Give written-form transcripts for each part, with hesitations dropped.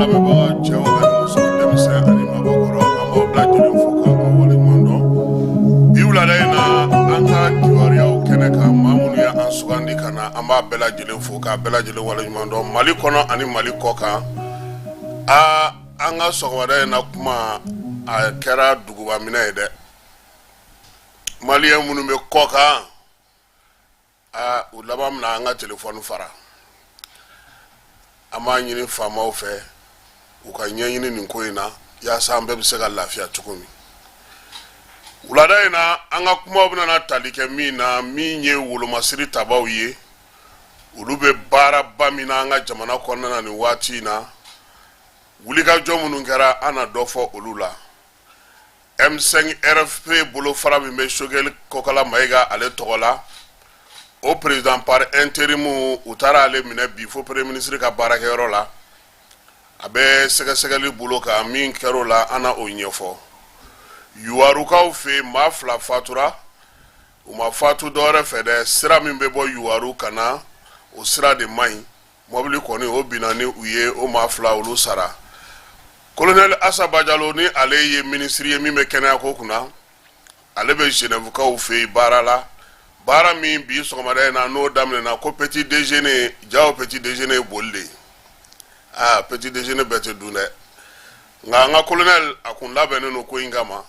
lamɛnbaga cɛw ani musow, denmisɛn ani mabɔkɔrɔ, an b'aw bɛɛ lajɛlen fo ka aw waleɲuman dɔn. Bi wulada in na, an ka kibaruyaw kɛnɛ kan, maa minnu ye an sugandi ka na, an b'a bɛɛ lajɛlen fo k'a bɛɛ lajɛlen waleɲuman dɔn, Mali kɔnɔ ani Mali kɔ kan. Aa, an ka sɔgɔmada in na kuma, a kɛra duguba minɛ ye dɛ. Maliyɛn minnu bɛ kɔ kan, aa, u laban bɛna an ka telefɔni fara. An b'a ɲini faamaw fɛ, u ka ɲɛɲini nin ko in na, yaasa an bɛɛ bɛ se ka lafiya cogo min. Wulada in na, an ka kumaw bɛna tali kɛ min na, min ye wolomasiri tabaw ye, olu bɛ baaraba min na an ka jamana kɔnɔna na nin waati in na, wulikajɔ minnu kɛra, an na dɔ fɔ olu la. M5 RFP bolofara min bɛ Choguel Kokala Mayiga ale tɔgɔ la, o président par intérim, u taara ale minɛ bi fo premier ministre ka baarakɛyɔrɔ la. A bɛ sɛgɛsɛgɛli bolo kan. Min kɛra o la, an na o ɲɛfɔ. Yuwarukaw fɛ yen, maa fila fatura. U ma fatu dɔwɛrɛ fɛ dɛ, sira min bɛ bɔ Yuwaru ka na, o sira de man ɲi. Mɔbili kɔni, o binna ni u ye, o maa fila, olu sara. Kolonɛli Asa Bajalo, ni ale ye minisiri ye min bɛ kɛnɛyako kunna, ale bɛ Genèvekaw fɛ yen baara la, baara min bi sɔgɔmada in na n'o daminɛna, ko petit déjeuner. Jaw, petit déjeuner ye boli de ye. Aa, petit déjeuner bɛɛ tɛ dun dɛ, nka an ka kolonɛli, a kun labɛnnen don ko in kama.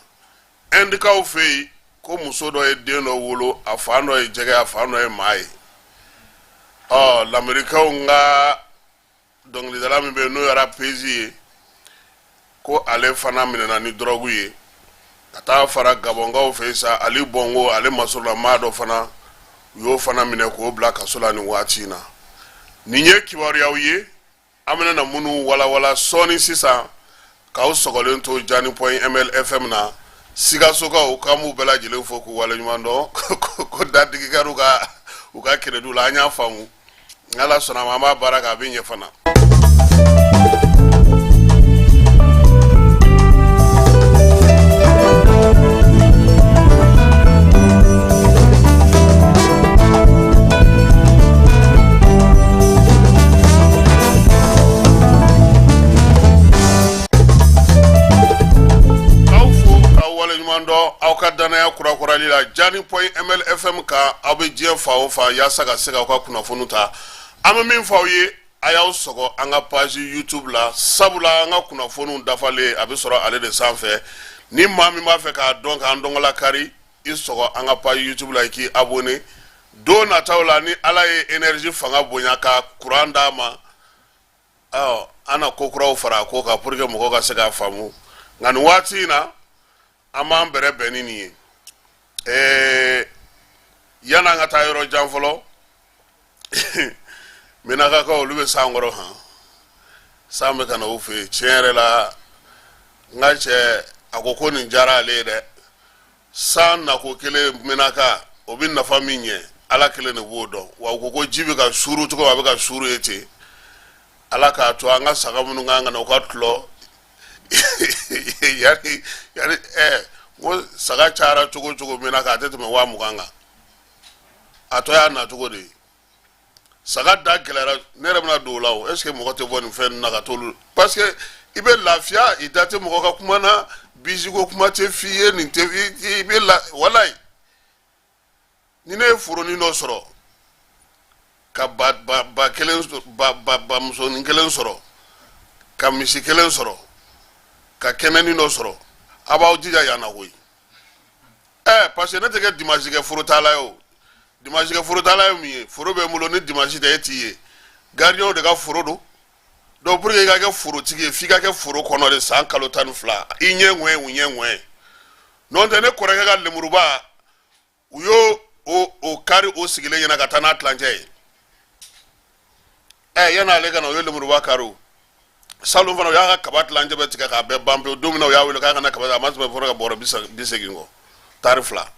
Indikaw fɛ yen, ko muso dɔ ye den dɔ wolo, a fan dɔ ye jɛgɛ, a fan dɔ ye maa ye. Ɔ, lamerikaw ka dɔnkilidala min bɛ yen, n'o ye rappeuse ye, ko ale fana minɛna ni dɔrɔgu ye. Ka taa fara Gabɔnkaw fɛ yen sa, Ali Bɔngo, ale masurula maa dɔ fana, u y'o fana minɛ k'o bila kaso la nin waati in na. Nin ye kibaruyaw ye an bɛna na minnu walawala sɔɔni sisan, k'aw sɔgɔlen to Jani point ml FM na. Sikasokaw, k'an b'u bɛɛ lajɛlen fo k'u waleɲuman dɔn, ko dadigi kɛra u ka crédit la. An y'a faamu, n'Ala sɔnna ma, an b'a baara kɛ, a bɛ ɲɛ fana. K'aw fo k'aw waleɲuman dɔn aw ka danaya kurakurali la Jani point ml FM kan. Aw bɛ diɲɛ fan o fan, yaasa ka se k'aw ka kunnafoni ta, an bɛ min fɔ aw ye, a y'aw sɔgɔ an ka page YouTube la, sabula an ka kunnafoniw dafalen, a bɛ sɔrɔ ale de sanfɛ. Ni maa min b'a fɛ k'a dɔn, k'an dɔngɔla kari, i sɔgɔ an ka page YouTube la, i k'i abonné. Don nataw la, ni Ala ye énergie fanga bonya ka courant d'a ma, ɔ, an na ko kuraw fara a ko kan pour que mɔgɔw ka se k'a faamu. Nka nin waati in na, an b'an bɛrɛ bɛn ni nin ye. Yan'an ka taa yɔrɔ jan fɔlɔ, Menakakaw, olu bɛ san kɔrɔ han, san bɛ ka na u fɛ yen. Tiɲɛ yɛrɛ la, n ka cɛ, a ko ko nin diyara ale ye dɛ. San nako kelen Menaka, o bɛ nafa min ɲɛ, Ala kelen de b'o dɔn. Wa u ko ko ji bɛ ka suuru cogo min, a bɛ ka suuru ye ten. Ala k'a to an ka saga minnu kan ka na, u ka tulɔ yanni yanni. N ko saga cayara cogo o cogo Menaka, a tɛ tɛmɛ 20,000 kan. A tɔ y'a nacogo de ye. Saga da gɛlɛyara, ne yɛrɛ bɛna don o la. O est ce que mɔgɔ tɛ bɔ nin fɛn ninnu na ka t'olu? Parce que i bɛ lafiya, i da tɛ mɔgɔ ka kuma na, bisiko kuma tɛ f'i ye, nin tɛ i bɛ la. Walayi, ni ne ye foronin dɔ sɔrɔ, ka ba ba ba kelen, ba ba ba musonin kelen sɔrɔ, ka misi kelen sɔrɔ, ka kɛnɛnin dɔ sɔrɔ, a b'aw jija yan na koyi. Parce que ne tɛ kɛ dimanche kɛ forotala ye. O dimanche kɛ forotala ye mun ye? Foro bɛ n bolo, ni dimanche tɛ, e t'i ye. Gardien de ka foro don. Donc pour que i ka kɛ forotigi ye, f'i ka kɛ foro kɔnɔ de san kalo 12, i ɲɛ ŋɔɛ, u ɲɛ ŋɔɛ. N'o tɛ, ne kɔrɔkɛ ka lemuruba, u y'o o kari o sigilen ɲɛna ka taa n'a tilancɛ ye. Yan'ale ka na, u ye lemuruba kari. O salon fana, u y'a ka kaba tilancɛ bɛɛ tigɛ k'a bɛɛ ban pewu. Don min na u y'a wele k'a ka na kaba, a ma tɛmɛ fɔlɔ ka bɔrɔ 80 kɔ, tari 2.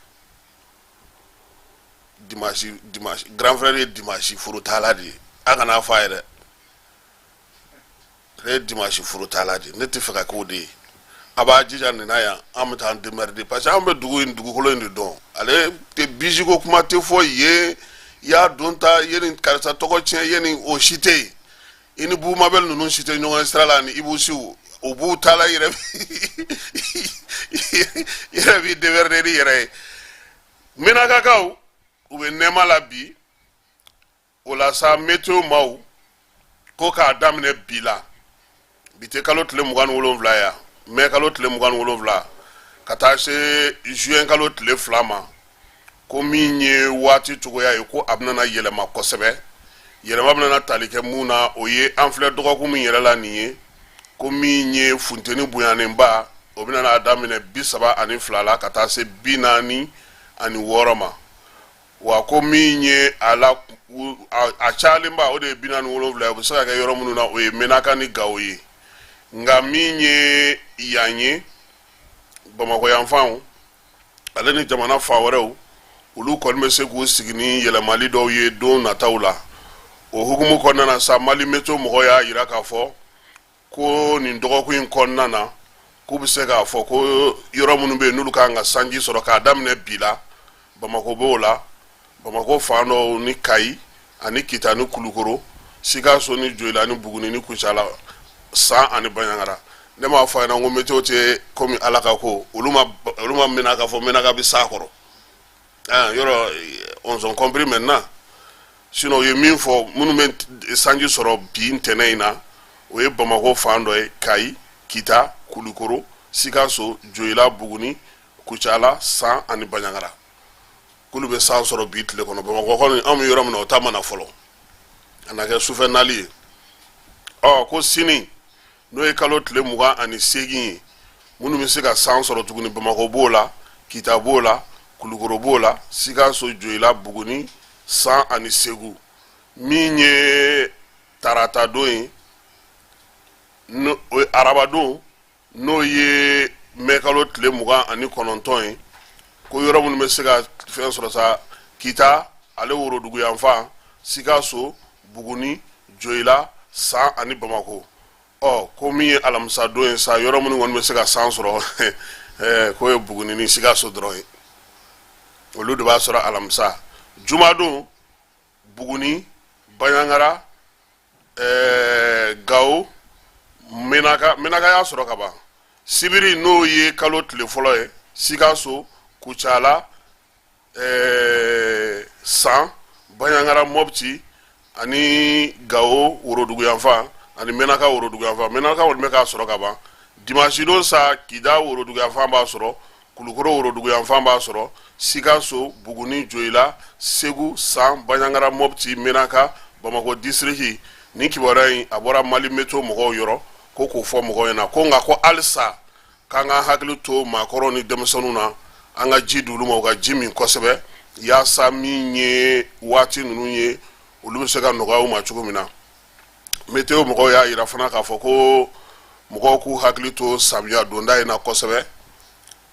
Dimanche, dimanche, grand frère ye dimanche forotala de ye. A kana fɔ a ye dɛ, ne ye dimanche forotala de ye, ne tɛ fɛ ka k'o de ye. A b'a jija nin na yan, an bɛ taa an démerder, parce que an bɛ dugu in, dugukolo in de dɔn. Ale tɛ bisiko kuma tɛ fɔ yen, i y'a don ta, i ye nin karisa tɔgɔ tiɲɛ, i ye nin, o si tɛ yen. I ni Bubu Mabɛli ninnu si tɛ ɲɔgɔn sira la, ani Ibu Siw, u b'u ta la. I yɛrɛ b'i démerder n'i yɛrɛ ye. Menakakaw, u bɛ nɛɛma la bi. O la sa, météo maaw ko k'a daminɛ bi la, bi tɛ kalo tile 27 yan, mɛ kalo tile 27 ka taa se juin kalo tile 2 ma, ko min ye waati cogoya ye, ko a bɛna yɛlɛma kosɛbɛ. Yɛlɛma bɛna tali kɛ mun na? O ye an filɛ dɔgɔkun min yɛrɛ la nin ye, ko min ye funteni bonyanenba, o bɛna daminɛ 32 la ka taa se 46 ma. Wa ko min ye a la a cayalenba, o de ye 47 ye. O bɛ se ka kɛ yɔrɔ minnu na, o ye Menaka ni Gawo ye. Nka min ye yan ye, Bamakɔ yanfanw ale ni jamana fan wɛrɛw, olu kɔni bɛ se k'u sigi ni yɛlɛmali dɔw ye don nataw la. O hukumu kɔnɔna na sa, Mali Météo mɔgɔw y'a yira k'a fɔ ko nin dɔgɔkun in kɔnɔna na, k'u bɛ se k'a fɔ ko yɔrɔ minnu bɛ yen n'olu kan ka sanji sɔrɔ k'a daminɛ bi la, Bamakɔ b'o la, Bamakɔ fan dɔw ni Kayi ani Kita ni Kulukoro, Sikaso ni Joyila ni Buguni ni Kucala, San ani Baɲangara. Ne m'a fɔ a ɲɛna ko météo tɛ komi Ala ka ko. Olu ma Menaka fɔ, Menaka bɛ s'a kɔrɔ. Ah, yɔrɔ on ont compris maintenant. Sinon u ye min fɔ, minnu bɛ sanji sɔrɔ bi ntɛnɛn in na, o ye Bamakɔ fan dɔ ye, Kayi, Kita, Kulukoro, Sikaso, Joyila, Buguni, Kucala, San ani Baɲangara, k'olu bɛ san sɔrɔ bi tile kɔnɔ. Bamakɔ kɔni, anw bɛ yɔrɔ min na, o ta ma na fɔlɔ, a na kɛ sufɛ nali ye. Ɔ, ko sini, n'o ye kalo tile 28 ye, minnu bɛ se ka san sɔrɔ tuguni, Bamakɔ b'o la, Kita b'o la, Kulukoro b'o la, Sikaso, Joyila, Buguni, San ani Segu. Min ye tarata don ye, o ye arabadon, n'o ye mɛkalo tile 29 ye, ko yɔrɔ minnu bɛ se ka fɛn sɔrɔ sa, Kita ale worodugu yanfan, Sikaso, Buguni, Joyila, San ani Bamakɔ. Ɔ, ko min ye alamisa don ye sa, yɔrɔ minnu kɔni bɛ se ka san sɔrɔ, k'o ye Buguni ni Sikaso dɔrɔn ye, olu de b'a sɔrɔ alamisa. Jumadon, Buguni, Baɲangara, Gawo, Menaka. Menaka y'a sɔrɔ ka ban. Sibiri, n'o ye kalo tile fɔlɔ ye, Sikaso, Kucala, San, Baɲangara, Mɔpti ani Gawo woroduguyanfan ani Menaka woroduguyanfan. Menaka kɔni bɛ k'a sɔrɔ ka ban. Dimanche don sa, Kida woroduguyanfan b'a sɔrɔ, Kulukoro woroduguyanfan b'a sɔrɔ, Sikaso, Buguni, Joyila, Segu, San, Baɲangara, Mɔpti, Menaka, Bamakɔ district. Nin kibaruya in, a bɔra Mali Météo mɔgɔw yɔrɔ, ko k'o fɔ mɔgɔw ɲɛna ko nka ko halisa k'an ka hakili to maakɔrɔw ni denmisɛnninw na, an ka ji di olu ma, u ka ji min kosɛbɛ, yaasa min ye waati ninnu ye, olu bɛ se ka nɔgɔya u ma cogo min na. Météo mɔgɔw y'a yira fana k'a fɔ ko mɔgɔw k'u hakili to samiya donda in na kosɛbɛ.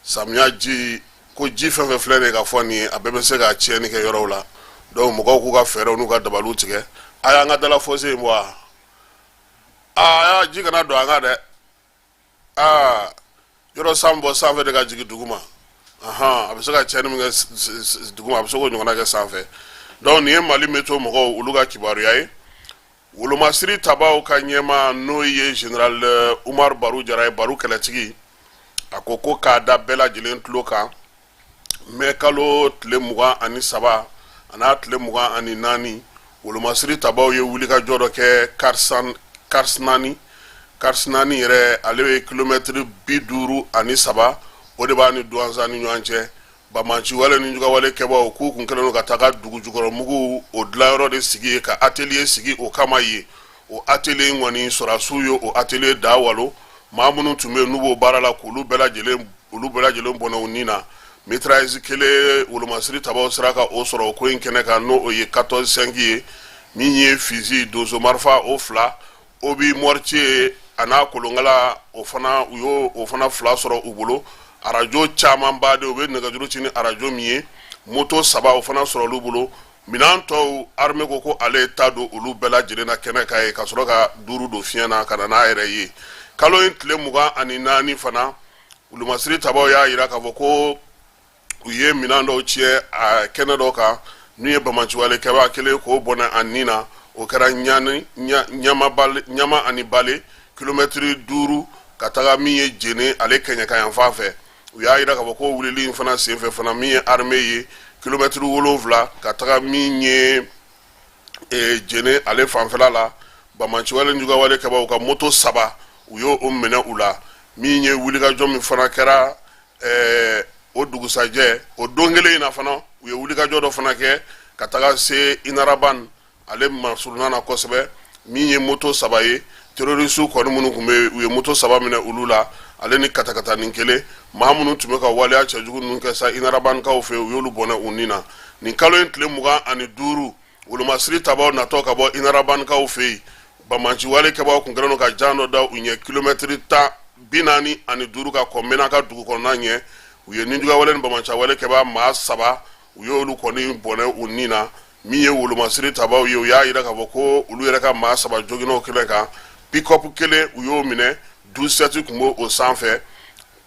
Samiya ji ko, ji fɛn fɛn filɛ nin ye ka fɔ nin ye, a bɛɛ bɛ se ka tiɲɛni kɛ yɔrɔw la. Donc mɔgɔw k'u ka fɛɛrɛw n'u ka dabaliw tigɛ. A y'an ka dala fossé in bɔ wa? Aa, ji kana don an kan dɛ. Aa, yɔrɔ san bɔ sanfɛ de ka jigin duguma, ahan, a bɛ se ka tiɲɛni min kɛ duguma, a bɛ se k'o ɲɔgɔnna kɛ sanfɛ. Donc nin ye Mali Météo mɔgɔw, olu ka kibaruya ye. Wolomasiri tabaw ka ɲɛmaa, n'o ye général Umaru Baru Jara ye, Baru kɛlɛtigi, a ko ko k'a da bɛɛ lajɛlen tulo kan, mɛ kalo tile 23 an'a tile 24, wolomasiri tabaw ye wulikajɔ dɔ kɛ Karisi naani. Karisi naani yɛrɛ, ale ye kilomɛtiri 53, o de b'a ni Duwanza ni ɲɔgɔn cɛ. Banbaanci wale ni jugawale kɛbaw k'u kun kɛlen don ka taga dugu jukɔrɔ mugu o dilanyɔrɔ de sigi, ka atelier sigi o kama yen. O atelier in kɔni, sɔrɔdasiw ye o atelier da walo. Maa minnu tun bɛ yen n'u b'o baara la, k'olu bɛɛ lajɛlen bɔnɛ u ni na. Mitrailleuse kelen, wolomasiri tabaw sera ka o sɔrɔ o ko in kɛnɛ kan, n'o o ye 14-5 ye. Min ye fusil donso marifa, o fila, obus mortier a n'a kolonkala, o fana, u y'o o fana fila sɔrɔ u bolo. Arajo camanba de, u bɛ nɛgɛjuru ci ni arajo min ye, moto saba, o fana sɔrɔ olu bolo. Minɛn tɔw, armée ko ko ale ta don olu bɛɛ lajɛlen na kɛnɛ kan ye, ka sɔrɔ ka duuru don fiɲɛ na ka na n'a yɛrɛ ye. Kalo in tile 24 fana, wolomasiri tabaw y'a yira k'a fɔ ko u ye minɛn dɔw tiɲɛ a kɛnɛ dɔ kan, n'u ye banbaanciwale kɛbaa kelen k'o bɔnɛ a nin na. O kɛra ɲani ɲama ani bale, kilomɛtiri 5 ka taga min ye Jene ale kɛɲɛka yanfan fɛ. U y'a jira k'a fɔ ko wulili in fana senfɛ fana, min ye armée ye, kilomɛtiri 7 ka taga min ye Jene ale fanfɛla la, banbaanciwale jugawale kɛbaaw ka moto saba, u y'o minɛ u la. Min ye wulikajɔ min fana kɛra o dugusajɛ, o don kelen in na fana, u ye wulikajɔ dɔ fana kɛ ka taga se Inaraban ale masurunna na kosɛbɛ. Min ye moto saba ye, terrorisiw kɔni minnu tun bɛ, u ye moto saba minɛ olu la, ale ni katakatanin kelen. Maa minnu tun bɛ ka waleya cɛjugu ninnu kɛ sa Inarabankaw fɛ, u y'olu bɔnɛ u ni na. Nin kalo in tile 25, wolomasiri tabaw natɔ ka bɔ Inarabankaw fɛ yen, banbaanciwale kɛbaaw kun kɛlen don ka jan dɔ da u ɲɛ, kilomɛtiri 45 ka kɔn Menaka dugu kɔnɔna ɲɛ. U ye nijuguyawale ni banbaanciwale kɛbaa maa saba, u y'olu kɔni bɔnɛ u ni na. Min ye wolomasiri tabaw ye, u y'a jira k'a fɔ ko olu yɛrɛ ka maa saba joginna o kɛnɛ kan. Pick-up kelen, u y'o minɛ, 12-7 tun b'o sanfɛ.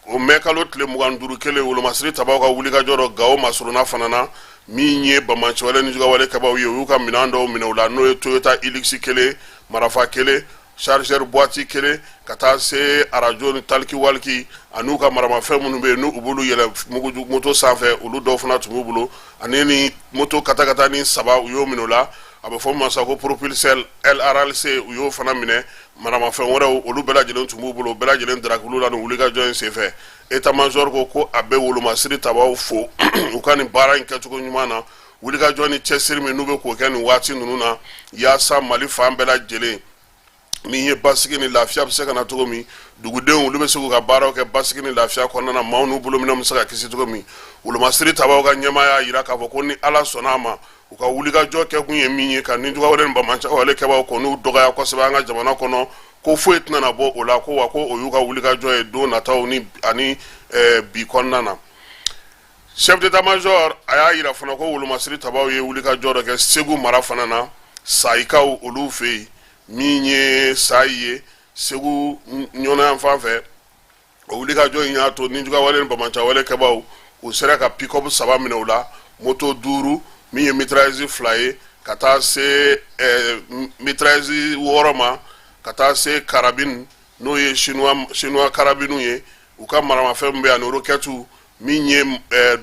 O mɛ kalo tile 25 kelen, wolomasiri tabaw ka wulikajɔ dɔ Gawo masurunna fana na, min ye banbaanciwale ni jugawale kɛbaaw ye, u y'u ka minɛn dɔw minɛ u la, n'o ye Toyota Hilux kelen, marafa kelen, chargeur boîte kelen, ka taa se arajo ni talkie-walkie, an'u ka maramafɛn minnu bɛ yen, n'u b'olu yɛlɛ mugujugu moto sanfɛ, olu dɔw fana tun b'u bolo, ani ni moto katakata ni saba, u y'o minɛ u la. A bɛ fɔ min ma sa ko propulseur LRLC, u y'o fana minɛ. Maramafɛn wɛrɛw, olu bɛɛ lajɛlen tun b'u bolo, bɛɛ lajɛlen darakiliw la nin wulikajɔ in senfɛ. État major ko ko a bɛ wolomasiri tabaw fo u ka nin baara in kɛcogo ɲuman na, wulikajɔ ni cɛsiri min n'u bɛ k'o kɛ nin waati ninnu na, yaasa Mali fan bɛɛ lajɛlen, min ye basigi ni lafiya bɛ se ka na cogo min, dugudenw olu bɛ se k'u ka baaraw kɛ basigi ni lafiya kɔnɔna na, maaw n'u bolominɛnw bɛ se ka kisi cogo min. Wolomasiri tabaw ka ɲɛmaa y'a jira k'a fɔ ko ni Ala sɔnna a ma, u ka wulikajɔ kɛkun ye min ye ka nijuguyawale ni banbaanciwale kɛbaaw kɔni dɔgɔya kosɛbɛ an ka jamana kɔnɔ, ko foyi tɛna na bɔ o la, ko wa ko o y'u ka wulikajɔ ye don nataw ni ani bi kɔnɔna na. Chef d'état major a y'a jira fana ko wolomasiri tabaw ye wulikajɔ dɔ kɛ Segu mara fana na, Sayikaw olu fɛ yen, min ye Sayi ye Segu ɲɔnɔ fan fɛ. O wulikajɔ in y'a to nijuguyawale ni banbaanciwale kɛbaaw, u sera ka pick-up saba minɛ u la, moto duuru, min ye mitrailleuse fila ye, ka taa se mitrailleuse wɔɔrɔ ma, ka taa se carabine, n'o ye chinois carabine ye, u ka maramafɛn min bɛ ani roquette, min ye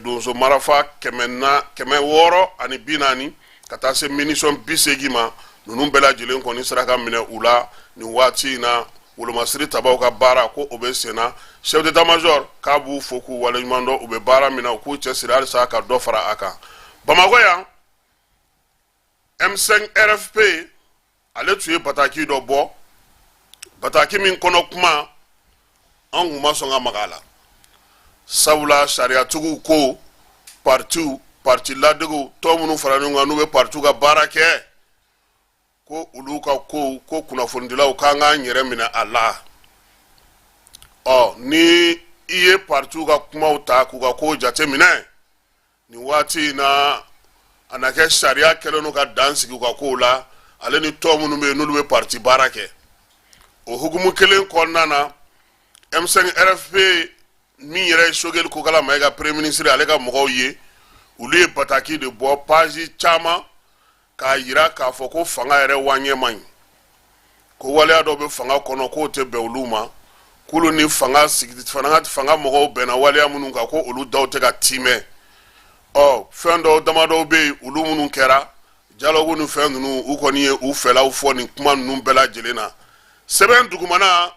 donso marafa 640, ka taa se munition 80 ma. Ninnu bɛɛ lajɛlen kɔni sera ka minɛ u la nin waati in na. Wolomasiri tabaw ka baara, ko o bɛ sen na. Chef d'état major k'a b'u fo k'u waleɲuman dɔn, u bɛ baara min na, u k'u cɛsiri halisa ka dɔ fara a kan. Bamakɔ yan, M5 RFP ale tun ye bataki dɔ bɔ, bataki min kɔnɔ kuma an kun ma sɔn ka maga a la, sabula sariyatigiw ko partiw, parti ladegew, tɔn minnu fara ɲɔgɔn kan n'u bɛ partiw ka baara kɛ, ko olu ka kow ko kunnafonidilaw k'an k'an yɛrɛ minɛ a la. Ɔ ni i ye partiw ka kumaw ta k'u ka kow jate minɛ nin waati in na, a na kɛ sariya kɛlen don ka dan sigi u ka kow la, ale ni tɔn minnu bɛ yen n'olu bɛ parti baara kɛ. O hukumu kelen kɔnɔna na, M5 RFP min yɛrɛ ye Choguel Kokalla Maïga premier ministre ale ka mɔgɔw ye, olu ye bataki de bɔ page caman k'a yira k'a fɔ ko fanga yɛrɛ waɲɛ man ɲi, ko waleya dɔw bɛ fanga kɔnɔ k'o tɛ bɛn olu ma, k'olu ni fanga sigi fanga mɔgɔw bɛnna waleya minnu kan, ko olu daw tɛ ka timɛ. Ɔ fɛn dɔw damadɔw bɛ yen, olu minnu kɛra dialogue ni fɛn ninnu, u kɔni ye u fɛlaw fɔ nin kuma ninnu bɛɛ lajɛlen na. Sɛbɛn dugumana,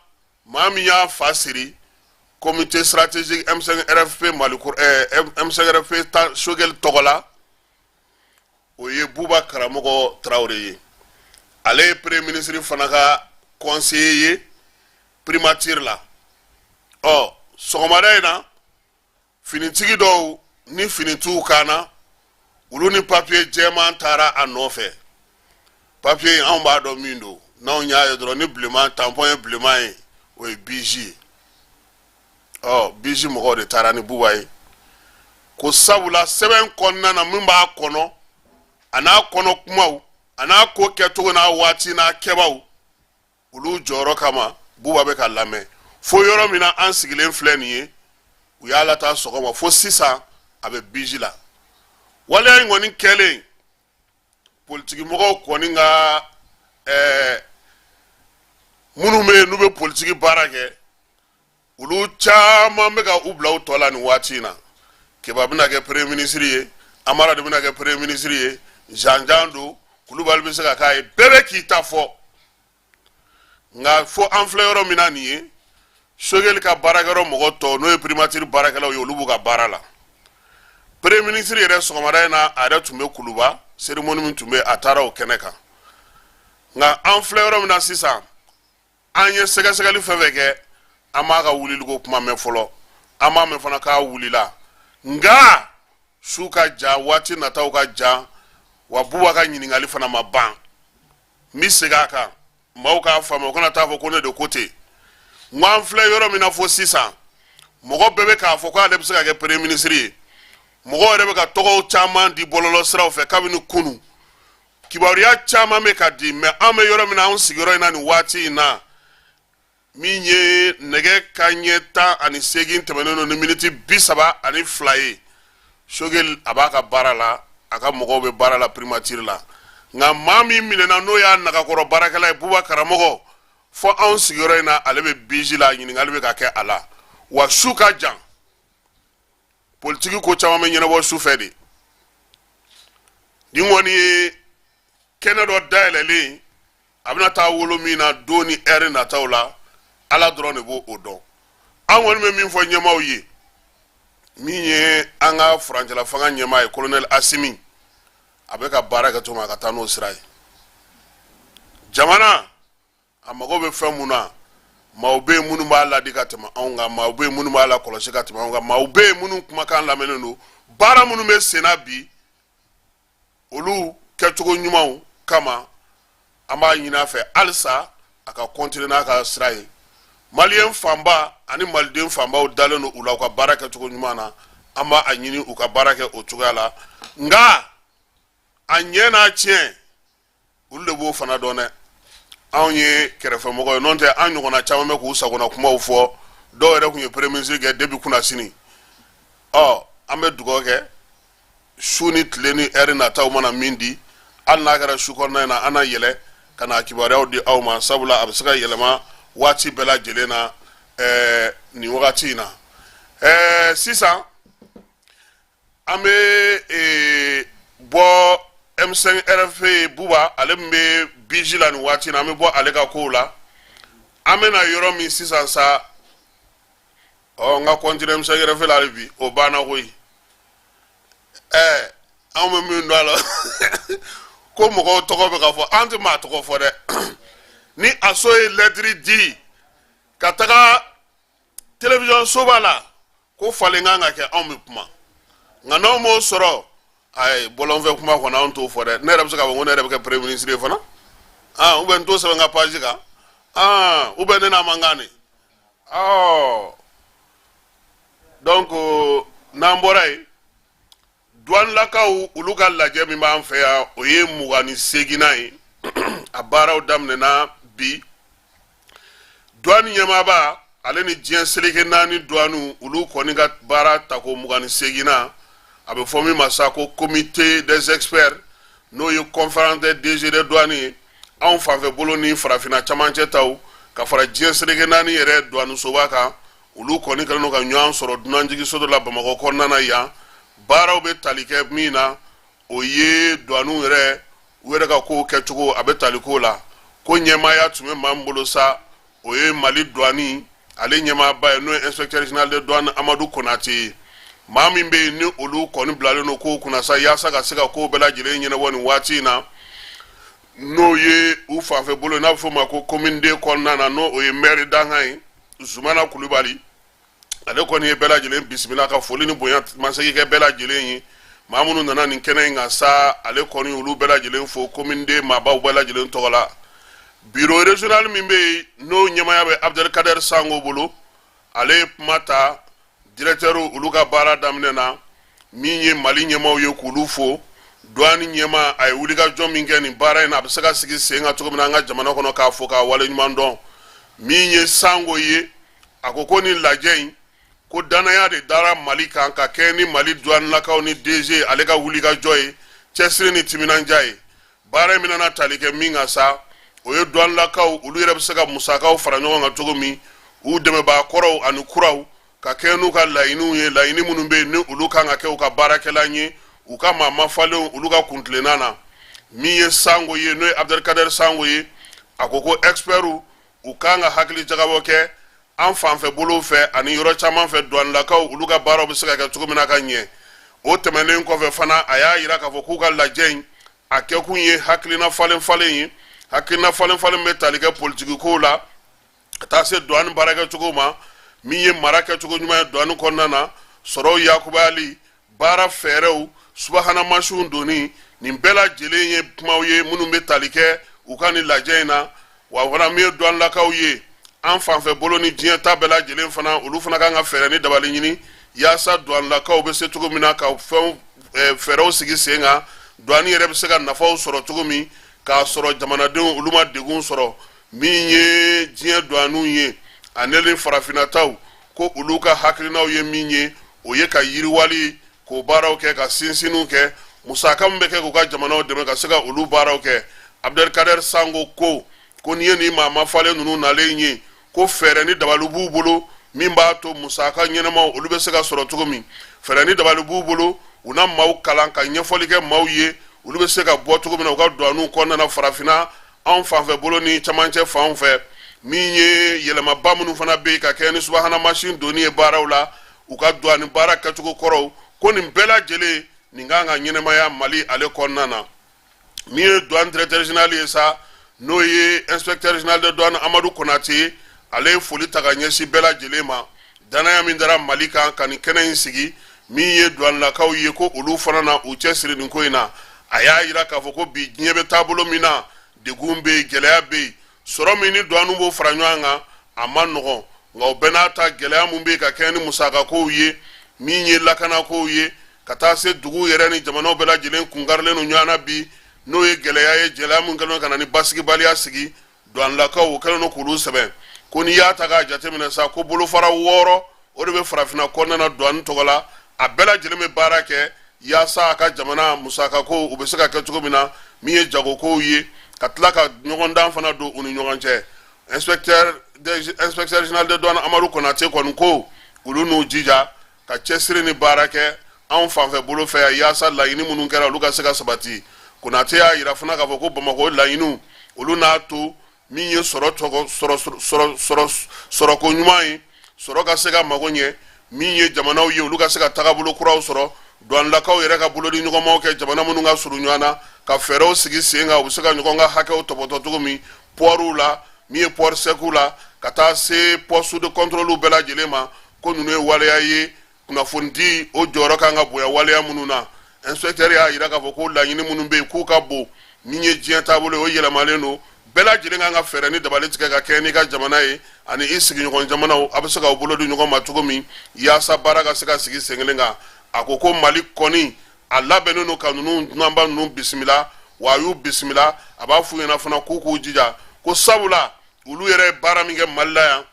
maa min y'a fa siri comité stratégique M5 RFP Mali M5 RFP ta Choguel tɔgɔ la, o ye Buba Karamɔgɔ Tarawele ye. Ale ye premier ministre fana ka conseiller ye primature la. Ɔ sɔgɔmada in na, finitigi dɔw ni finitigiw kan na, olu ni papiye jɛman taara a nɔfɛ. Papiye in, anw b'a dɔn min don. N'anw y'a ye dɔrɔn, ni bilenman tampon ye bilenman ye, o ye BIJ ye. Ɔ BIJ mɔgɔw de taara ni Buba ye, ko sabula sɛbɛn kɔnɔna na, min b'a kɔnɔ, a n'a kɔnɔ kumaw, a n'a ko kɛcogo n'a waati n'a kɛbaw, olu jɔyɔrɔ kama Buba bɛ ka lamɛn fo yɔrɔ min na an sigilen filɛ nin ye. U y'a lataa sɔgɔma, fo sisan a bɛ BIJ la. Waleya in kɔni kɛlen, politikimɔgɔw kɔni ka Minnu bɛ yen n'u bɛ politiki baara kɛ, olu caman bɛ ka u bila u tɔ la nin waati in na. Keba bɛna kɛ premier ministre ye, Amara de bɛna kɛ premier ministre ye, janjan don, Kulubali bɛ se ka k'a ye, bɛɛ bɛ k'i ta fɔ. Nka fo an filɛ yɔrɔ min na nin ye, Sogɛli ka baarakɛyɔrɔ mɔgɔ tɔ, n'o ye primature baarakɛlaw ye, olu b'u ka baara la. Premier ministre yɛrɛ, sɔgɔmada in na, a yɛrɛ tun bɛ Kuluba, cérémonie min tun bɛ, a taara o kɛnɛ kan. Nka an filɛ yɔrɔ min na sisan, an ye sɛgɛsɛgɛli fɛn fɛn kɛ, an m'a ka wuliliko kuma mɛn fɔlɔ, an m'a mɛn fana k'a wulila. Nka su ka jan, waati nataw ka jan, wa Buba ka ɲininkali fana ma ban. N bɛ segin a kan, maaw k'a faamu, o kana taa fɔ ko ne de ko ten. N ko an filɛ yɔrɔ min na fo sisan, mɔgɔ bɛɛ bɛ k'a fɔ k'ale bɛ se ka kɛ premier ministre ye. Mɔgɔw yɛrɛ bɛ ka tɔgɔw caman di bɔlɔlɔ siraw fɛ kabini kunun. Kibaruya caman bɛ ka di, mais an bɛ yɔrɔ min na, anw sigiyɔrɔ in na nin waati in na, min ye nɛgɛ ka ɲɛ 18 tɛmɛnen don ni miniti 32 ye, Sogɛli a b'a ka baara la, a ka mɔgɔw bɛ baara la primature la. Nka maa min minɛna, n'o y'a nagakɔrɔ baarakɛla ye, Buba Karamɔgɔ, fɔ anw sigiyɔrɔ in na, ale bɛ biji la, ɲininkali bɛ ka kɛ a la. Wa su ka jan, politiki ko caman bɛ ɲɛnabɔ su fɛ de. Nin kɔni ye kɛnɛ dɔ dayɛlɛlen, a bɛna taa wolo min na don ni ɛri nataw la, Ala dɔrɔn de b'o o dɔn. An kɔni bɛ min fɔ ɲɛmaaw ye, min ye an ka furancɛla fanga ɲɛmaa ye, colonel Asimi, a bɛ ka baara kɛ cogo min, a ka taa n'o sira ye. Jamana a mago bɛ fɛn mun na, maaw bɛ yen minnu b'a ladi ka tɛmɛ anw kan, maaw bɛ yen minnu b'a lakɔlɔsi ka tɛmɛ anw kan, maaw bɛ yen minnu kumakan lamɛnnen don. Baara minnu bɛ senna bi, olu kɛcogo ɲumanw kama, an b'a ɲini a fɛ halisa a ka continuer n'a ka sira ye. Maliyɛn fanba ani maliden fanbaw dalen don u la, u ka baara kɛcogo ɲuman na. An b'a ɲini u ka baara kɛ o cogoya la. Nka a ɲɛ n'a tiɲɛ, olu de b'o fana dɔn dɛ. Anw ye kɛrɛfɛmɔgɔ ye, n'o tɛ an ɲɔgɔnna caman bɛ k'u sagona kumaw fɔ. Dɔw yɛrɛ tun ye premier ministre kɛ depuis kunasini. Ɔ, an bɛ dugawu kɛ, su ni tile ni ɛri nataw mana min di, hali n'a kɛra su kɔnɔna in na, an na yɛlɛ ka na kibaruyaw di aw ma, sabula a bɛ se ka yɛlɛma waati bɛɛ lajɛlen na. Nin wagati in na, sisan an bɛ bɔ M5 RFP, Buba, ale min bɛ biji la nin waati in na, an bɛ bɔ ale ka kow la. An bɛna yɔrɔ min sisan sa, ɔ, n ka continuer M5 RFP la hali bi, o banna koyi. Anw bɛ min dɔn a la, ko mɔgɔw tɔgɔ bɛ ka fɔ, an tɛ maa tɔgɔ fɔ dɛ. Ni ASSO ye lɛtiri di ka taga télévision soba la ko falen kan ka kɛ, anw bɛ kuma. Nka n'anw m'o sɔrɔ, ayi, bɔlɔnfɛ kuma kɔnɔ, anw t'o fɔ dɛ. Ne yɛrɛ bɛ se k'a fɔ ko ne yɛrɛ bɛ kɛ premier ministre ye fana, ah, ou bien n t'o sɛbɛn n ka page kan, ah, ou bien ne n'a man kan de. Ɔ, donc n'an bɔra yen, duwanilakaw, olu ka lajɛ min b'an fɛ yan, o ye 28nan ye. A baaraw daminɛna bi. Duwani ɲɛmaaba, ale ni diɲɛ seleke naani duwaniw, olu kɔni ka baara tako 28nan, a bɛ fɔ min ma sa ko comité des experts, n'o ye conférence des DG des douanes ye, anw fanfɛ bolo ni farafinna camancɛ taw, ka fara diɲɛ seleke naani yɛrɛ duwanisoba kan, olu kɔni kɛlen don ka ɲɔgɔn sɔrɔ dunanjiginso dɔ la Bamakɔ kɔnɔna na yan. Baaraw bɛ tali kɛ min na, o ye duwaniw yɛrɛ, u yɛrɛ ka kow kɛcogo, a bɛ tali k'o la. Ko ɲɛmaaya tun bɛ maa min bolo sa, o ye Mali duwani ale ɲɛmaaba ye, n'o ye inspecteur général de douane Amadu Konate ye. Maa min bɛ yen ni olu kɔni bilalen don kow kunna sa, yaasa ka se ka kow bɛɛ lajɛlen ɲɛnabɔ nin waati in na, n'o ye u fanfɛ bolo, n'a bɛ f'o ma ko commune deux kɔnɔna na, n'o o ye maire dankan ye, Zumana Kulubali, ale kɔni ye bɛɛ lajɛlen bisimila ka foli ni bonya masegin kɛ bɛɛ lajɛlen ye. Maa minnu nana nin kɛnɛ in kan sa, ale kɔni olu bɛɛ lajɛlen fo commune deux maabaw bɛɛ lajɛlen tɔgɔ la. Bureau régional min bɛ yen, n'o ɲɛmaaya bɛ Abdelkader Sango bolo, ale ye kuma ta directeur olu ka baara daminɛ na. Min ye Mali ɲɛmaaw ye, k'olu fo. Douane ɲɛmaa, a ye wulikajɔ min kɛ nin baara in na, a bɛ se ka sigi sen kan cogo min na an ka jamana kɔnɔ, k'a fo k'a waleɲuman dɔn. Min ye Sango ye, a ko ko nin lajɛ in, ko danaya de dara Mali kan ka kɛ ni Mali douanelakaw ni DG ale ka wulikajɔ ye, cɛsiri ni timinandiya ye. Baara in bɛna tali kɛ min kan sa, O ye duwanilakaw olu yɛrɛ bɛ se ka musakaw fara ɲɔgɔn kan cogo min, u dɛmɛbaa kɔrɔw ani kuraw ka kɛ n'u ka laɲiniw ye, laɲini minnu bɛ yen ni olu kan ka kɛ u ka baarakɛlan ye, u ka maa mafalenw olu ka kuntilenna na. Min ye Sango ye, n'o ye Abdelkader Sango ye, a ko ko expertw u kan ka hakili jagabɔ kɛ an fanfɛ bolow fɛ ani yɔrɔ caman fɛ, duwanilakaw olu ka baaraw bɛ se ka kɛ cogo min na ka ɲɛ. O tɛmɛnen kɔfɛ fana, a y'a yira k'a fɔ k'u ka lajɛ in a kɛkun ye hakilina falen falen ye, hakilina falen falen bɛ tali kɛ politiki kow la ka taa se duwani baarakɛcogo ma, min ye mara kɛcogo ɲuman ye duwani kɔnɔna na, sɔrɔw yakubayali, baara fɛɛrɛw, subahana mansinw donni. Nin bɛɛ lajɛlen ye kumaw ye minnu bɛ tali kɛ u ka nin lajɛ in na. Wa fana, min ye duwanilakaw ye an fanfɛ bolo ni diɲɛ ta bɛɛ lajɛlen fana, olu fana kan ka fɛɛrɛ ni dabali ɲini yaasa duwanilakaw bɛ se cogo min na ka fɛnw fɛɛrɛw sigi sen kan, duwani yɛrɛ bɛ se ka nafaw sɔrɔ cogo min k'a sɔrɔ jamanadenw olu ma degun sɔrɔ. Min ye diɲɛ duwaniw ye ani ni farafinnataw, ko olu ka hakilinaw ye min ye, o ye ka yiriwali k'o baaraw kɛ, ka sinsinniw kɛ, musaka min bɛ kɛ k'u ka jamanaw dɛmɛ ka se ka olu baaraw kɛ. Abdelkader Sango ko ko n'i ye nin maa mafalen ninnu nalen ye, ko fɛɛrɛ ni dabali b'u bolo min b'a to musaka ɲɛnamaw olu bɛ se ka sɔrɔ cogo min. Fɛɛrɛ ni dabali b'u bolo, u na maaw kalan ka ɲɛfɔli kɛ maaw ye, olu bɛ se ka bɔ cogo min na u ka duwaniw kɔnɔna na farafinna anw fanfɛ bolo ni camancɛ fanw fɛ. Min ye yɛlɛmaba minnu fana bɛ yen ka kɛ ni subahana mansin donni ye baaraw la, u ka duwani baara kɛcogo kɔrɔw, ko nin bɛɛ lajɛlen nin kan ka ɲɛnamaya Mali ale kɔnɔna na. Min ye douane directeur général ye sa, n'o ye inspecteur général de douane Amadu Konate ye, ale ye foli ta ka ɲɛsin bɛɛ lajɛlen ma, danaya min dara Mali kan ka nin kɛnɛ in sigi. Min ye duwanilakaw ye, ko olu fana na u cɛsiri nin ko in na. A y'a yira k'a fɔ ko bi diɲɛ bɛ taabolo min na, degun bɛ yen, gɛlɛya bɛ yen, sɔrɔ min ni duwaniw b'o fara ɲɔgɔn kan, a ma nɔgɔn. Nka o bɛɛ n'a ta, gɛlɛya min bɛ yen ka kɛɲɛ ni musakakow ye, min ye lakanakow ye, ka taa se dugu yɛrɛ ni jamanaw bɛɛ lajɛlen kunkarilen don ɲɔgɔn na bi, n'o ye gɛlɛya ye, gɛlɛya min kɛlen don ka na ni basigibaliya sigi duwanilakaw, o kɛlen don k'olu sɛbɛn. Ko n'i y'a ta k'a jateminɛ sa, ko bolofara 6 o de bɛ farafinna kɔnɔna na duwani tɔgɔ la, a bɛɛ lajɛlen bɛ baara kɛ yaasa a ka jamana musakako u bɛ se ka kɛ cogo min na, min ye jagokow ye, ka tila ka ɲɔgɔndan fana don u ni ɲɔgɔn cɛ. Inspecteur général de douane Amadu Konate kɔni ko olu n'u jija ka cɛsiri ni baara kɛ anw fanfɛ bolo fɛ yan yaasa laɲini minnu kɛra, olu ka se ka sabati. Konate y'a yira fana k'a fɔ ko Bamakɔ laɲiniw olu n'a to min ye sɔrɔko ɲuman ye, sɔrɔ ka se ka mago ɲɛ, min ye jamanaw ye olu ka se ka tagabolo kuraw sɔrɔ, duwanilakaw yɛrɛ ka bolodi ɲɔgɔnmaw kɛ jamana minnu ka surun ɲɔgɔn na, ka fɛɛrɛw sigi sen kan u bɛ se ka ɲɔgɔn ka hakɛw tɔpɔtɔ cogo min pɔriw la, min ye port secw la, ka taa se poste de contrôle bɛɛ lajɛlen ma. Ko ninnu ye waleya ye, kunnafonidi o jɔyɔrɔ kan ka bonya waleya minnu na. Inspecteur y'a yira k'a fɔ ko laɲini minnu bɛ yen k'u ka bon, min ye diɲɛ taabolo ye, o yɛlɛmalen don, bɛɛ lajɛlen kan ka fɛɛrɛ ni dabali tigɛ ka kɛɲɛ n'i ka jamana ye ani i sigiɲɔgɔn jamanaw, a bɛ se k'aw bolo di ɲɔgɔn ma cogo min yaasa baara ka se ka sigi sen kelen kan. A ko ko Mali kɔni a labɛnnen don ka ninnu dunanba ninnu bisimila, wa a y'u bisimila. A b'a f'u ɲɛna fana k'u k'u jija, ko sabula olu yɛrɛ ye baara min kɛ Mali la yan,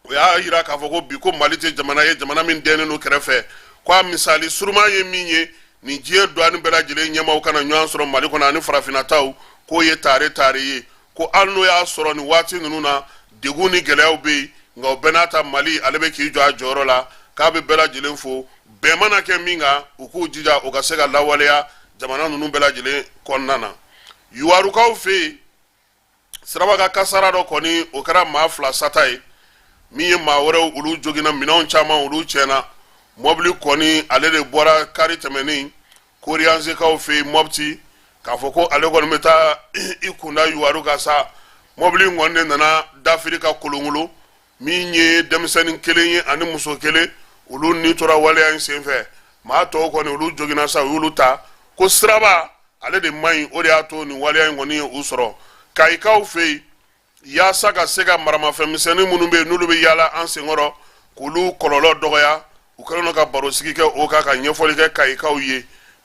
o y'a yira k'a fɔ ko bi ko Mali tɛ jamana ye, jamana min dɛnnen don kɛrɛfɛ. Ko a misali suruman ye min ye, nin diɲɛ duwani bɛɛ lajɛlen ɲɛmaaw ka na ɲɔgɔn sɔrɔ Mali kɔnɔ ani farafinna taw, k'o ye tare tare ye. Ko hali n'o y'a sɔrɔ nin waati ninnu na degun ni gɛlɛyaw bɛ yen, nka o bɛɛ n'a ta, Mali ale bɛ k'i jɔ a jɔyɔrɔ la, k'a bɛ bɛɛ lajɛlen fo. Bɛn mana kɛ min kan, u k'u jija o ka se ka lawaleya jamana ninnu bɛɛ lajɛlen kɔnɔna na. Yuwarukaw fɛ yen, siraba ka kasara dɔ kɔni o kɛra maa 2 sata ye, min ye maa wɛrɛw olu joginna, minɛnw caman olu tiɲɛna. Mɔbili kɔni ale de bɔra kari tɛmɛnen Koriyansekaw fɛ yen Mɔpti, k'a fɔ ko ale kɔni bɛ taa i kunda Yuwaru kan sa. Mɔbili in kɔni de nana dafiri ka kolonkolon. Min ye denmisɛnnin kelen ye ani muso kelen, olu ni tora waleya in senfɛ. Maa tɔw kɔni olu joginna sa, u y'olu ta. Ko siraba ale de man ɲi, o de y'a to nin waleya in kɔni ye u sɔrɔ Kayikaw fɛ yen. Yaasa ka se ka maramafɛn misɛnnin minnu bɛ yen n'olu bɛ yaala an senkɔrɔ, k'olu kɔlɔlɔ dɔgɔya, u kɛlen don ka barosigi kɛ o kan ka ɲɛfɔli kɛ Kayikaw ye.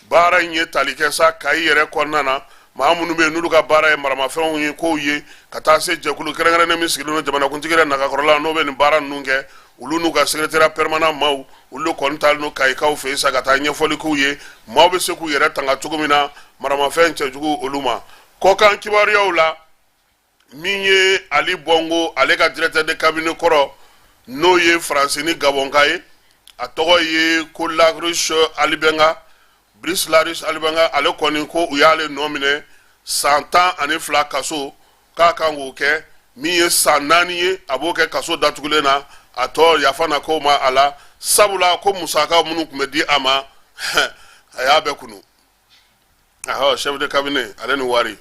Baara in ye tali kɛ sa Kayi yɛrɛ kɔnɔna na, maa minnu bɛ yen n'olu ka baara ye maramafɛnw ye kow ye, ka taa se jɛkulu kɛrɛnkɛrɛnnen min sigilen don jamanakuntigi yɛrɛ nagakɔrɔla, n'o bɛ nin baara ninnu kɛ, olu n'u ka secrétariat permanent maaw, olu de kɔni taalen don Kayikaw fɛ yen sa ka taa ɲɛfɔli k'u ye, maaw bɛ se k'u yɛrɛ tanga cogo min na maramafɛn cɛjugu olu ma. Kɔkan kibaruyaw la. Min ye Ali Bongo, ale ka directeur de cabinet kɔrɔ, n'o ye Faransi ni Gabɔnka ye, a tɔgɔ ye ko Larrouche Alibenga, Brice Larrouche Alibenga, ale kɔni ko u y'ale nɔ minɛ san 12 kaso, k'a kan k'o kɛ. Min ye san 4 ye, a b'o kɛ kaso datugulen na. A tɔ yafa na ko ma a la, sabula ko musaka minnu tun bɛ di a ma, a y'a bɛɛ kunu. Ahɔ, chef de cabinet, ale ni wari.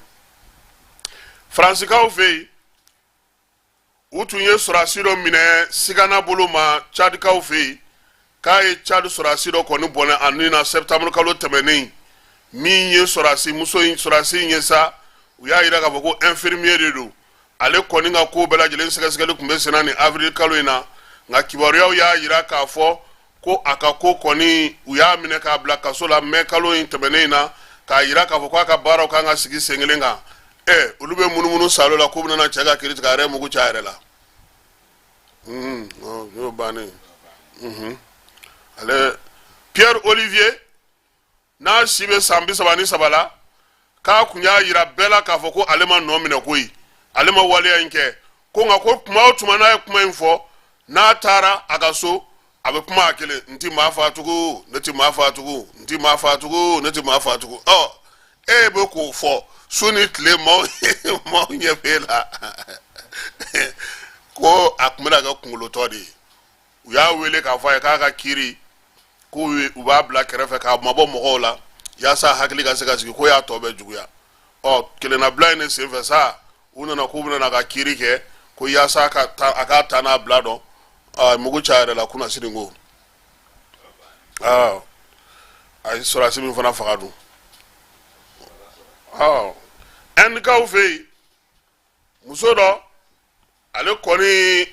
Faransikaw fɛ yen, u tun ye sɔrɔdasi dɔ minɛ sigana bolo ma Cadikaw fɛ yen, k'a ye Cad sɔrɔdasi dɔ kɔni bɔnɛ a ni na septembre kalo tɛmɛnen. Min ye sɔrɔdasi muso in, sɔrɔdasi in ye sa, u y'a yira k'a fɔ ko infirmier de don. Ale kɔni ka ko bɛɛ lajɛlen sɛgɛsɛgɛli tun bɛ senna ni avril kalo in na, nka kibaruyaw y'a yira k'a fɔ ko a ka ko kɔni, u y'a minɛ k'a bila kaso la mai kalo in tɛmɛnen in na, k'a yira k'a fɔ k'a ka baaraw kan ka sigi sen kelen kan. Ɛ, olu bɛ munumunu salo la k'u bɛna cɛ ka kiri tigɛ, a yɛrɛ mugu ci a yɛrɛ la. Y'o bannen. Ale Pierre Olivier, n'a si bɛ san 33 la, k'a kun y'a yira bɛɛ la k'a fɔ ko ale ma nɔ minɛ koyi, ale ma waleya in kɛ ko. Nka ko tuma o tuma n'a ye kuma in fɔ, n'a taara a ka so, a bɛ kuma a kelen: "N ti maa faa tugun, ne ti maa faa tugun, n ti maa faa tugun, ne ti maa faa tugun." Ɔ, e bɛ k'o fɔ su ni tile, maaw maaw ɲɛ b'e la. Ko a tun bɛna kɛ kunkolotɔ de ye. U y'a wele k'a fɔ a ye k'a ka kiiri, k'u u b'a bila kɛrɛfɛ k'a mabɔ mɔgɔw la yaasa hakili ka se ka sigi, ko y'a tɔ bɛɛ juguya. Ɔ, kelennabila in de senfɛ sa, u nana k'u bɛna ka kiiri kɛ ko yaasa ka taa a k'a ta n'a bila dɔn. A mugu ca yɛrɛ la kunasini ko a ye sɔrɔdasi min fana faga dun. Ɔ, Ɛndikaw fɛ yen, muso dɔ, ale kɔni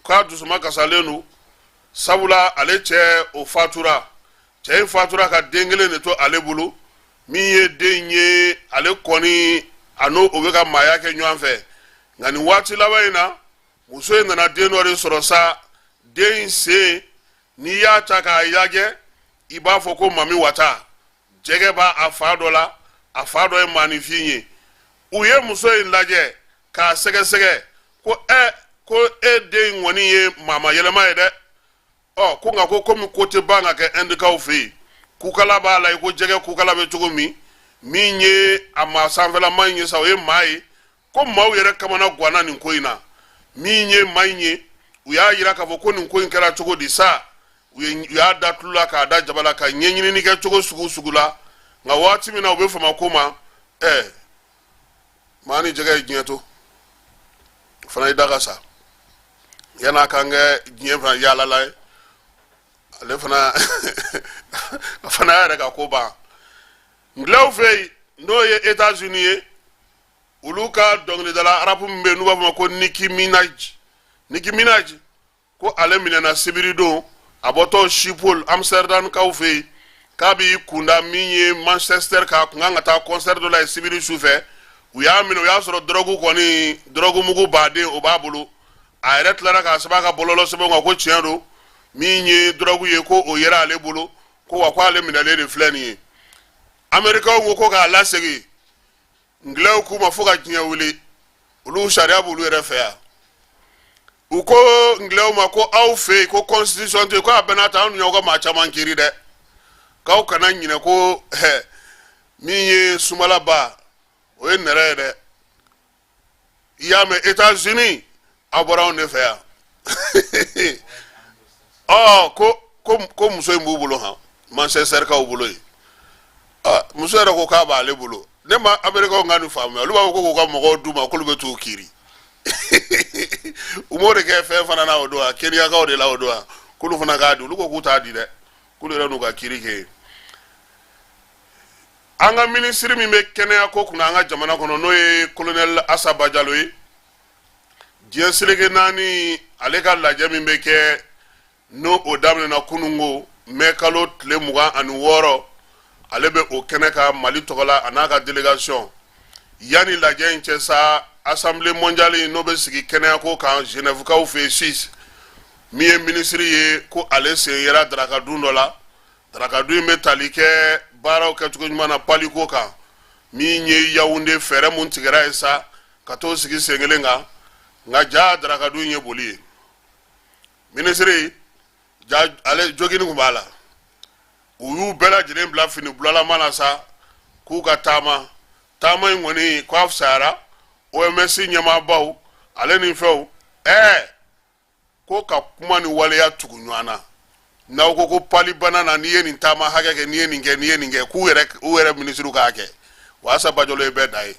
k'a dusuma kasalen don, sabula ale cɛ o fatura. Cɛ in fatura ka den kelen de to ale bolo. Min ye den ye, ale kɔni a n'o o bɛ ka maaya kɛ ɲɔgɔn fɛ. Nka nin waati laban in na, muso in nana den dɔ de sɔrɔ sa. Den in sen, n'i y'a ta k'a lajɛ, i b'a fɔ ko mami wata. Jɛgɛ b'a a fa dɔ la, a fa dɔ ye maaninfin ye. U ye muso in lajɛ k'a sɛgɛsɛgɛ ko ɛ, ko e den in kɔni ye maama yɛlɛma ye dɛ. Ɔ, ko nka ko komi ko tɛ ban ka kɛ Ɛndikaw fɛ yen, kukala b'a la i ko jɛgɛ kukala bɛ cogo min. Min ye a maa sanfɛlama in ye sa, o ye maa ye. Ko maaw yɛrɛ kamana ganna nin ko in na. Min ye maa in ye, u y'a yira k'a fɔ ko nin ko in kɛra cogo di sa, u y'a da tulu la k'a da jaba la ka ɲɛɲinini kɛ cogo sugu sugu la. Nka waati min na u bɛ fama ko ma, ɛ, maa ni jɛgɛ ye diɲɛ to, o fana ye da ka sa yan'a k'an kɛ diɲɛ fana yaalala ye. Ale fana, a fana y'a yɛrɛ ka ko ban. Ngilɛw fɛ yen, n'o ye Etats-Unis ye, olu ka dɔnkilidala rap min bɛ yen n'u b'a fɔ ma ko Nicki Minaj, Nicki Minaj, ko ale minɛna sibiridon a bɔtɔ Schiphol, Amsterdam kaw fɛ yen, k'a b'i kunda min ye Manchester, k'a kun kan ka taa concert dɔ la yen sibiri su fɛ. U y'a minɛ, u y'a sɔrɔ dɔrɔgu kɔni, dɔrɔgu mugu baden o b'a bolo. A yɛrɛ tilara k'a sɛbɛn a ka bɔlɔlɔ sɛbɛnw kan ko tiɲɛ don, min ye dɔrɔgu ye, ko o yera ale bolo, ko wa ko ale minɛlen de filɛ nin ye. Amerikaw ko ko k'a lasegin. Ngilɛw k'u ma fo ka diɲɛ wuli, olu sariya b'olu yɛrɛ fɛ yan. U ko ngilɛw ma ko aw fɛ yen ko constitution tɛ yen, ko a bɛɛ n'a ta, anw y'aw ka maa caman kiiri dɛ, k'aw kana ɲinɛ ko hɛ, min ye sumalaba, o ye nɛrɛ ye dɛ. I y'a mɛn, États-Unis, aw bɔra anw de fɛ yan. Ɔ, ko muso in b'u bolo han, Manchester kaw bolo yen. Ɔ, muso yɛrɛ ko k'a b'ale bolo. Ne ma Américains ka nin faamuya. Olu b'a fɔ ko k'u ka mɔgɔw d'u ma, k'olu bɛ t'u kiiri. U m'o de kɛ fɛn fana na o don wa, Kenyakaw de la o don wa, k'olu fana k'a di. Olu ko k'u t'a di dɛ, k'olu yɛrɛ n'u ka kiiri kɛ yen. An ka minisiri min bɛ kɛnɛya ko kunna an ka jamana kɔnɔ, n'o ye colonel Asa Bajalo ye, diɲɛ seleke naani ale ka lajɛ min bɛ kɛ, n'o o daminɛna kunungo mɛ kalo tile 26, ale bɛ o kɛnɛ kan Mali tɔgɔ la, a n'a ka délégation. Yanni lajɛ in cɛ sa, assemblée mondiale n'o bɛ sigi kɛnɛyako kan Genèvekaw fɛ yen, Suisse, min ye minisiri ye, ko ale sen yera darakadun dɔ la. Darakadun in bɛ tali kɛ baaraw kɛcogo ɲuman na paliko kan. Min ye Yawunde, fɛɛrɛ mun tigɛra ye sa. ka t'o sigi sen kelen kan, nka ja darakadun ye boli ye. Minisiri ja, ale jogini tun b'a la. U y'u bɛɛ lajɛlen bila fini bulalama na sa k'u ka taama. Taama in kɔni ko a fisayara OMS ɲɛmaabaw ale ni fɛnw. Ko ka kuma ni waleya tugu ɲɔgɔn na. N'aw ko ko pali bana na, n'i ye nin taama hakɛ kɛ, n'i ye nin kɛ, n'i ye nin kɛ, k'u yɛrɛ, u yɛrɛ minisiriw k'a kɛ. O Asa Bajalo ye bɛɛ da ye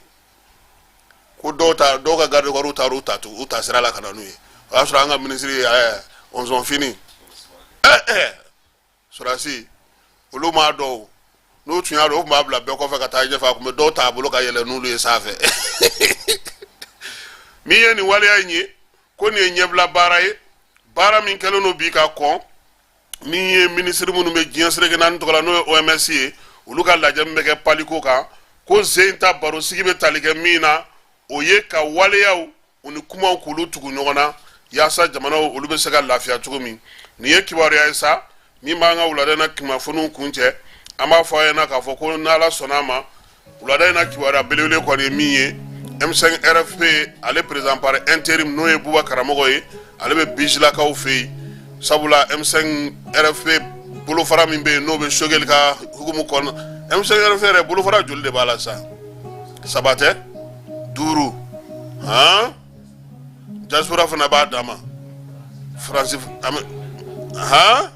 ko dɔw ta, dɔw ka garde corps taara u ta, u ta sira la ka na n'u ye. O y'a sɔrɔ an ka minisiri ɔnzɔn fini sɔrɔdasi olu m'a dɔn. N'u tun y'a dɔn, u tun b'a bila bɛɛ kɔfɛ ka taa ɲɛfɛ. A tun bɛ dɔw t'a bolo ka yɛlɛ n'olu ye sanfɛ. Min ye nin waleya in ye, ko nin ye ɲɛbila baara ye, baara min kɛlen don bi ka kɔn. Min ye minisiri minnu bɛ diɲɛ seleke naani tɔgɔ la, n'o ye OMS ye, olu ka lajɛ min bɛ kɛ paliko kan, ko zen ta barosigi bɛ tali kɛ min na, o ye ka waleyaw u ni kumaw k'olu tugu ɲɔgɔn na yaasa jamanaw olu bɛ se ka lafiya cogo min. Nin ye kibaruya ye sa min b'an ka wulada in na kunnafoniw kuncɛ. An b'a fɔ a ɲɛna k'a fɔ ko n'Ala sɔnna a ma, wulada in na kibaruya belebele kɔni ye min ye, M5 RFP ale président par intérim, n'o ye Buba Karamɔgɔ ye, ale bɛ Bijilakaw fɛ yen, sabula M5 RFP bolofara min bɛ yen, n'o bɛ Choguel ka hukumu kɔnɔ. M5 RFP yɛrɛ bolofara joli de b'a la sisan? Saba tɛ, duuru han. Diaspora fana b'a dama, Faransi han.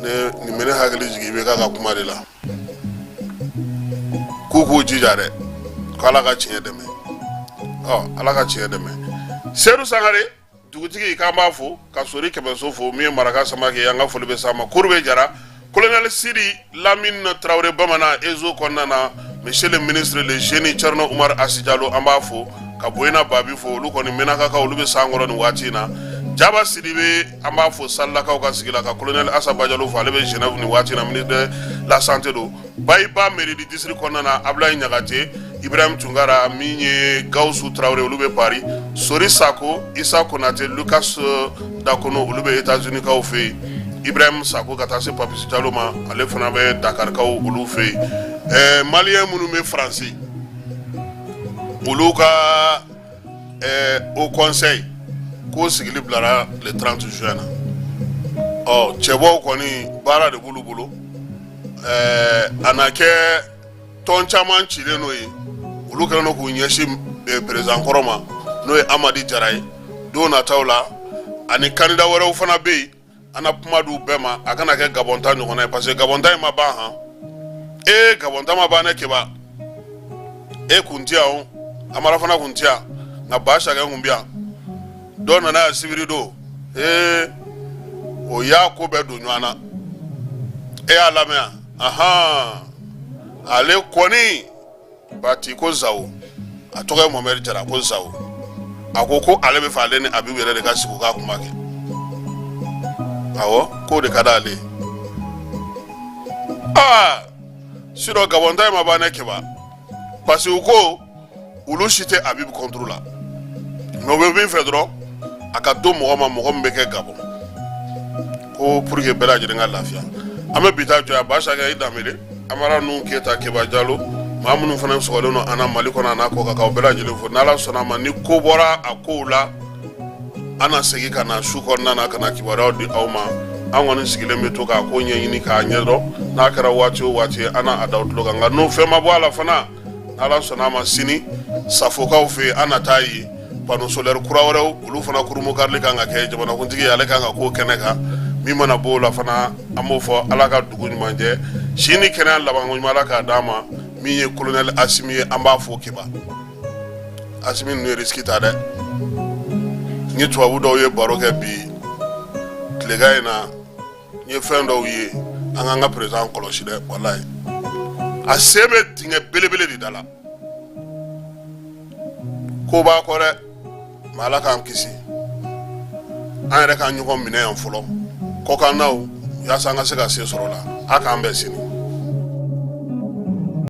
Ne nin bɛ ne hakili jigin i bɛ k'a ka kuma de la k'u k'u jija dɛ, ko Ala ka tiɲɛ dɛmɛ. Ɔ, Ala ka tiɲɛ dɛmɛ. Sedu Sangare dugutigi, k'an b'a fo, ka Sori Kɛmɛso fo, min ye Maraka Samake, an ka foli bɛ s'a ma. Kurube Jara, colonel Sidi Lamine Traoré, bamanan ezo kɔnɔna na, monsieur le ministre le jeune Thierno Oumar Assi Diallo, an b'a fo, ka Boyina Babi fo. Olu kɔni Menakakaw, olu bɛ san kɔrɔ nin waati in na. Jaba Sidibe, an b'a fo Salilakaw ka sigi la, ka colonel Asa Bajalo fo, ale bɛ Genève nin waati in na, ministre de la santé don. Bayiba mairie du district kɔnɔna na, Abulayi Ɲagate, Ibrahim Tunkara, min ye Gawusu Tarawele, olu bɛ Paris. Sori Sako, Isa Konate, Lucas Dakono, olu bɛ États-Unis kaw fɛ yen. Ibrahim Sako, ka taa se Papisi Jalo ma, ale fana bɛ Dakarikaw olu fɛ yen. Maliyɛn minnu bɛ Faransi, olu ka haut conseil k'o sigili bilara le 30 juin na. Ɔ, cɛbɔw kɔni, baara de b'olu bolo. A na kɛ tɔn caman cilen n'o ye, olu kɛlen don k'u ɲɛsin président kɔrɔ ma, n'o ye Amadi Jara ye. Don nataw la, ani candidat wɛrɛw fana bɛ yen, an na kuma d'u bɛɛ ma. A kana kɛ Gabɔn ta ɲɔgɔnna ye, parce que Gabɔn ta in ma ban han. Ee, Gabɔn ta ma ban ne Keba. E kun ti yan o, Amara fana kun ti yan, nka Ba Sakɛ kun bi yan. Dɔ nana yan sibiri don, ee, o y'a ko bɛɛ don ɲɔgɔn na. E y'a lamɛn yan, ahan, ale kɔni bati ko zawo, a tɔgɔ ye Mohamɛdi Jara, ko zawo, a ko ko ale bɛ fɛ ale ni Abibu yɛrɛ de ka sigi u ka kuma kɛ. Awɔ, k'o de ka d'ale ye. Aa, sinon Gabɔn ta in ma ban ne Keba, parce que u ko olu si tɛ Abibu contre la, mais u bɛ min fɛ dɔrɔn, a ka don mɔgɔ ma, mɔgɔ min bɛ kɛ Gabɔn ko pour que bɛɛ lajɛlen ka lafiya. An bɛ bi ta jɔ yan. Ba Sakɛ, i Danbele, Amara nu Keyita, Keba Jalo, maa minnu fana sɔgɔlen don an na Mali kɔnɔ a n'a kɔ kan, k'aw bɛɛ lajɛlen fo. N'Ala sɔnna a ma, ni ko bɔra a kow la, an na segin ka na su kɔnɔna na ka na kibaruyaw di aw ma. An kɔni sigilen bɛ to k'a ko ɲɛɲini k'a ɲɛdɔn. N'a kɛra waati o waati, an na a da aw tulo kan. Nka n'o fɛn ma bɔ a la fana, Ala sɔnna a ma, sini Safokaw fɛ yen, an na taa yen, panneau solaire kura wɛrɛw, olu fana kurunbonkarili kan ka kɛ. Jamanakuntigi ale kan ka k'o kɛnɛ kan. Min mana b'o la fana, an b'o fɔ. Ala ka dugu ɲuman jɛ, si ni kɛnɛya labanko ɲuman, Ala k'a d'an ma. Min ye colonel Asimi ye, an b'a fo. Keba, Asimi ninnu ye risque ta dɛ. N ye tubabu dɔw ye baro kɛ bi tilegan in na, n ye fɛn dɔw ye. An k'an ka président kɔlɔsi dɛ, walayi, a sen bɛ dingɛ belebele de da la, ko b'a kɔ dɛ. Mais Ala k'an kisi, an yɛrɛ k'an ɲɔgɔn minɛ yan fɔlɔ, kɔkannaw, yaasa an ka se ka se sɔrɔ la. A k'an bɛn sini.